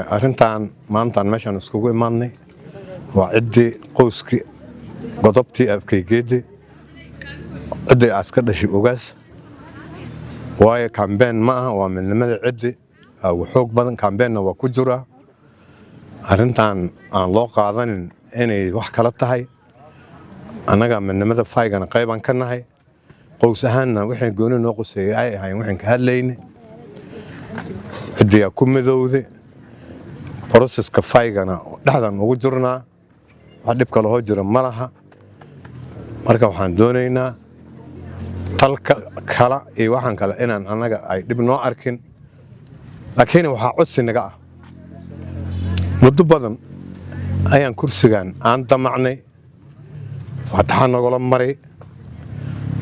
Arrintan maantaan meeshaan iskugu imaadnay waa ciddii qoyskii godobtii Abkeygeedi, ciddii aas ka dhashay Ogaas waayo. Campaign ma aha, waa midnimada ciddi ugu xoog badan. Campaignna waa ku jiraa. Arrintan aan loo qaadanin inay wax kala tahay. Annaga midnimada faygana qaybaan ka nahay. Qoys ahaanna wixii gooni noo qoseeyay ay ahayn waxaan ka hadlayne. Ciddiyaa ku midowde, processka faygana dhexdan ugu jirnaa. Wax dhib kale hoo jira ma laha. Marka waxaan doonaynaa talka kala iyo waxaan kale inaan annaga ay dhib noo arkin, laakiin waxaa codsi naga ah. Muddo badan ayaan kursigan aan damacnay, faataxa nagula maray,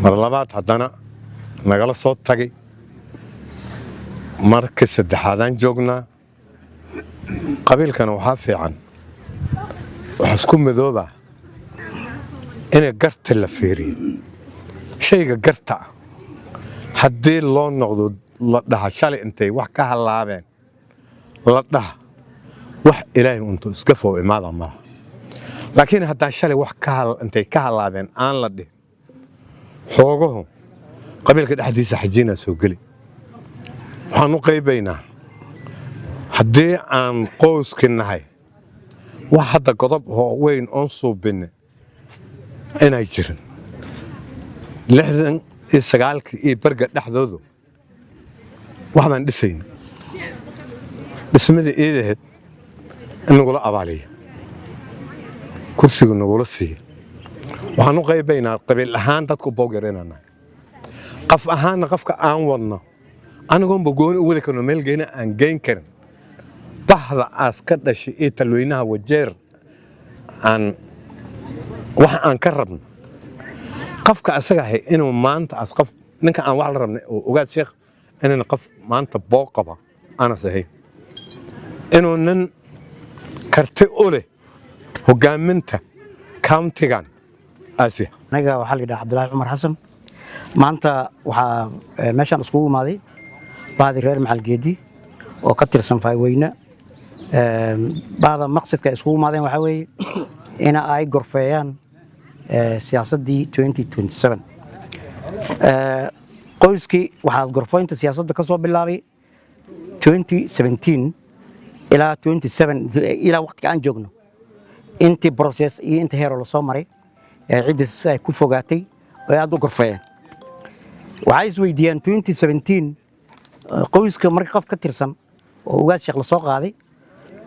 mar labaad haddana nagala soo tagay, markii saddexaadaan joognaa. Qabiilkana waxaa fiican wax isku midooba inay garta la fiiriyo. Shayga garta ah haddii loo noqdo, la dhaha shalay intay wax ka hallaabeen, la dhaha wax Ilaahay untu iska fow imaada maaha. Laakiin haddaan shalay wax intay ka hallaabeen aan la dhihin, xoogahu qabiilka dhexdiisa xajiinaa soo geli. Waxaan u qaybaynaa haddii aan qoyski nahay wax hadda godob oo weyn oon suubinne inay jirin. 69-kii iyo berga dhexdoodu wax baan dhisayna. Dhismadii iidaheed in nagula abaaliya, kursigu nagula siiya. Waxaan u qaybaynaa qabiil ahaan dadku boogyar inaan nahay, qaf ahaanna qofka aan wadno anigoonba gooni u wadi karno, meel geena aan geyn karin. Bahda aas ka dhashay iyo talweynaha Wajeer aan waxa aan ka rabno, qofka asaga ahay inuu maanta as qof ninka aan wax la rabnay oo Ogaas Sheekh inaan qof maanta boog qaba aanas ahayn, inuu nin karti u leh hogaaminta countygan Aasiya. Aniga waxaa la yidhaha Cabdulaahi Cumar Xasan. Maanta waxaa meeshaan iskugu imaaday bahdii reer Macalgeedi oo ka tirsan Fayweyne. Bahda maqsadka ay iskugu imaadeen waxaa weeye ina ay gorfeeyaan siyaasaddii 2027. Qoyskii waxaa gorfeynta siyaasadda ka soo bilaabay 2017 ilaa 27, ilaa waqtiga aan joogno, intii process iyo inta heeroo lasoo maray ee ciddiis ay ku fogaatay oo ay aad u gorfeeyeen. Waxay isweydiiyeen 2017 qoyska marka qof ka tirsan oo Ugaas Sheekh lasoo qaaday,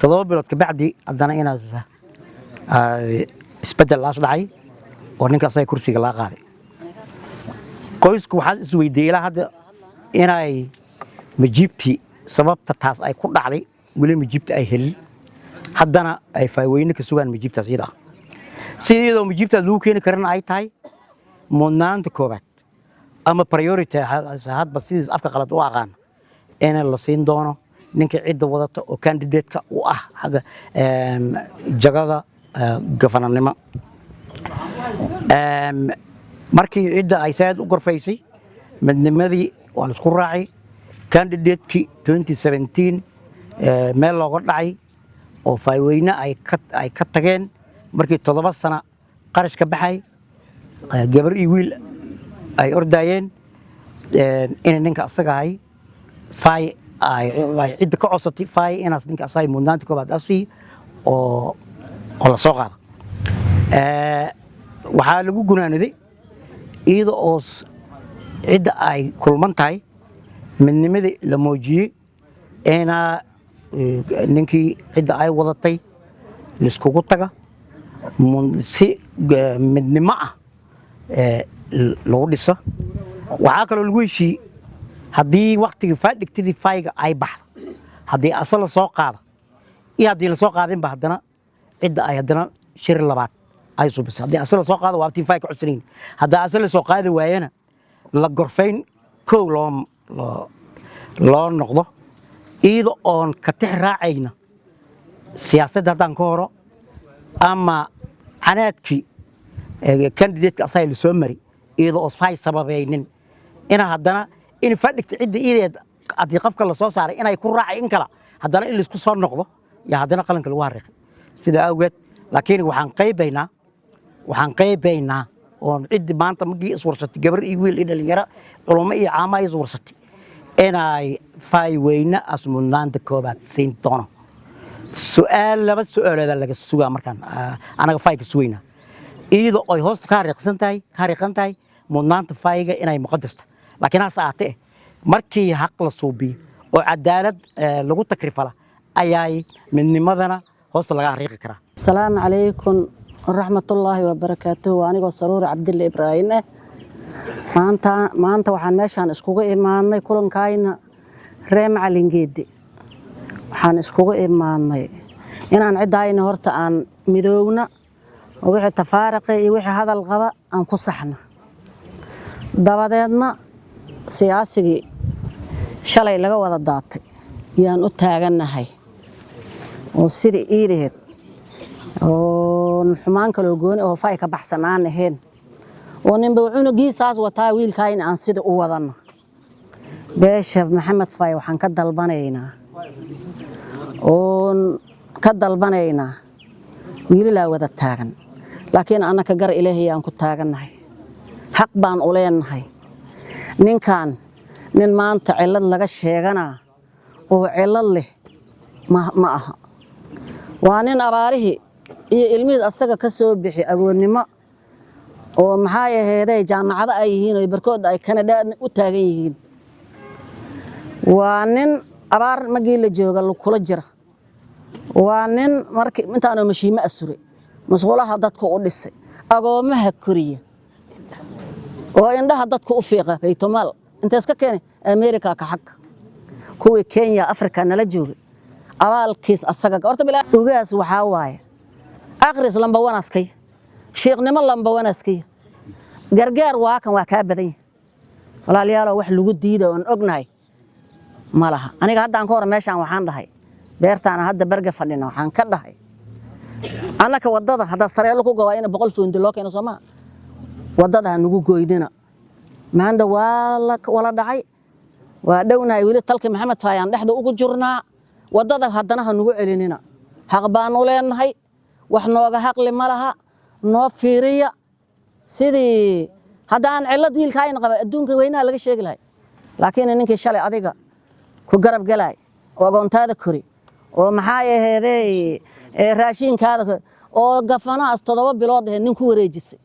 7 bilood kabacdi haddana inaas isbeddel laas dhacay oo ninka asaga kursiga laga qaaday. Qoysku waxaa isweydiiyey ilaa hadda inay majiibtii sababta taas ay ku dhacday weli majiibta ay helin, haddana ay faaweyne ka sugaan majiibtaas iyada ah. Sida iyadoo majiibtaas lagu keeni karana ay tahay mudnaanta koobaad ama priority, hadba sidiis afka qalad u aqaana, in la siin doono ninka cidda wadata oo candidate-ka u ah xagga jagada governornimo. Markii cidda ay saad u gorfaysay, midnimadii waa la isku raacay. Candidate-kii 2017 meel looga dhacay oo fayweyne ay ka tageen markii 7 sana qarash ka baxay, gabar iyo wiil ay ordayeen, inay ninka asaga ahay fay ay cidda ka codsatay fay inaas ninka asaga mudnaanta koobaad asii oo la soo qaado. Waxaa lagu gunaaniday iyada oo cidda ay kulman tahay, midnimadii la muujiyey, inaa ninkii cidda ay wadatay laiskugu taga si midnimo ah lagu dhiso. Waxaa kaloo lagu heshiiyey haddii waktigii faadhigtidii fayga ay baxdo, haddii asa la soo qaado iyo haddii lasoo qaadinba, haddana cidda ay haddana shir labaad ay subisay. Haddii asa lasoo qaado, waa abtiin fay ka codsanayn. Haddii asa lasoo qaadi waayana, la gorfayn kow loo noqdo, iyada oon ka tix raacayna siyaasadda haddaan ka horo ama canaadkii candidateka asaga lasoo mari, iyadoo oo fay sababaynin ina haddana in fadhigta cidda iyadeed haddii qofka lasoo saaray inay ku raacay in kala haddana in laisku soo noqdo. Iyo haddana qalinka lagu hariiqay sidaa awgeed. Laakiin waxaan qaybaynaa oon ciddi maanta markii iswarsatay, gabar iyo wiil iyo dhalinyaro, culummo iyo caama ay iswarsatay, inay Fayweyne as mudnaanta koobaad siin doono. Su-aal, laba su-aalooda laga sugaa markaan anaga Fayka sugaynaa, iyadoo ay hoosta ka hariiqsan tahay, ka hariiqan tahay mudnaanta Fayga inay muqadasta. Laakiin hase ahaatee, markii xaq la suubiyo oo cadaalad lagu takrifala ayay midnimadana hoosta laga hariiqi karaa. Asalaamu calaykum waraxmatullaahi wabarakaatuhu. Waa anigoo Saruuri Cabdille Ibraahim ah. Maanta waxaan meeshaan iskugu imaadnay kulankayna ree Macalingeedi. Waxaan iskugu imaadnay inaan ciddaayna horta aan midoowna oo wixii tafaariqa iyo wixii hadal qaba aan ku saxna. Dabadeedna siyaasigii shalay laga wada daatay yaan u taagannahay oo sidii iidaheed oo xumaan kaloo gooni oo Fay ka baxsan aan ahayn, oo ninba cunugiisaas wataa, wiilkaayna aan sida u wadanno. Beesha Maxamed Fay waxaan ka dalbanaynaa oon ka dalbanaynaa, wiilalaa wada taagan, laakiin annaka gar Ilaahay aan ku taagannahay, xaq baan u leenahay. Ninkan nin maanta cillad laga sheeganaa oo cillad leh ma aha. Waa nin abaarihii iyo ilmihiis asaga ka soo bixi agoonnimo, oo maxay aheedey, jaamacado ay yihiin oo barkood ay Kanada u taagan yihiin. Waa nin abaar magii la jooga kula jira. Waa nin markii intaanoo mashiimo asuray, musqulaha dadku u dhisay, agoommaha koriya oo indhaha dadku u fiiqa. Baytumaal intaas ka keenay Amerika, ka xag kuwii Kenya, Afrika nala joogay, abaalkiis asaga horta bilaa. Ugaas waxaa waaye aqris lamba wanaskay, shiiqnimo lamba wanaskay, gargaar waa kan, waa kaa badan yahay. Walaalayaalow, wax lagu diida oon ognahay ma laha. Aniga haddaan ka hor meeshaan waxaan dhahay, beertaana hadda berga fadhina, waxaan ka dhahay, annaka waddada haddaad tareelo ku gobaa ina 100 foondi loo keeno soo maa, waddada ha nagu goynina. Maandha waa la wala dhacay, waa dhownahay weli. Talka Maxamed Faayaan dhexda ugu jirnaa. Waddada haddana ha nagu celinina, xaq baan u leenahay, wax nooga xaqli ma laha. Noo fiiriya sidii haddaan cillad wiilkaayna qaba adduunka weynaha laga sheegi lahay. Laakiin ninkii shalay adiga ku garab galaay oo agoontaada kori oo maxay aheedey raashinkaada oo gafanaas 7 bilood aheed nin ku wareejisay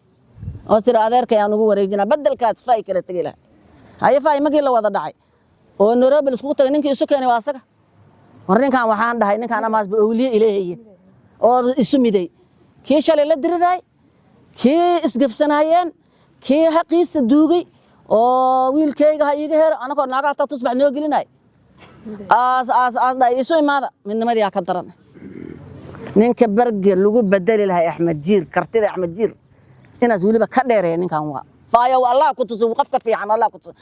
oo tiri adeerkay aan ugu wareejinaa, bedelkaas Fay kala tegi lahay. Haye, Fay markii la wada dhacay oo Nairobi laiskugu tagay, ninkii isu keenay waa asaga. War ninkan waxaan dhahay, ninkaan amaasba owliye Ilaahaye oo isu miday, kii shalay la diriraay, kii isgafsanaayeen, kii haqiisa duugay oo wiilkayga ha iiga hero, anagoo naaga hataa tusbax noo gelinay, aas aas aas dhahay, isu imaada. Midnimadii aa ka daran. Ninka berger lagu bedeli lahay Axmed Jiir, kartida Axmed Jiir inaas weliba ka dheereeya ninkan waa Faayo. Allah ku tuso qofka fiican, Allah ku tuso.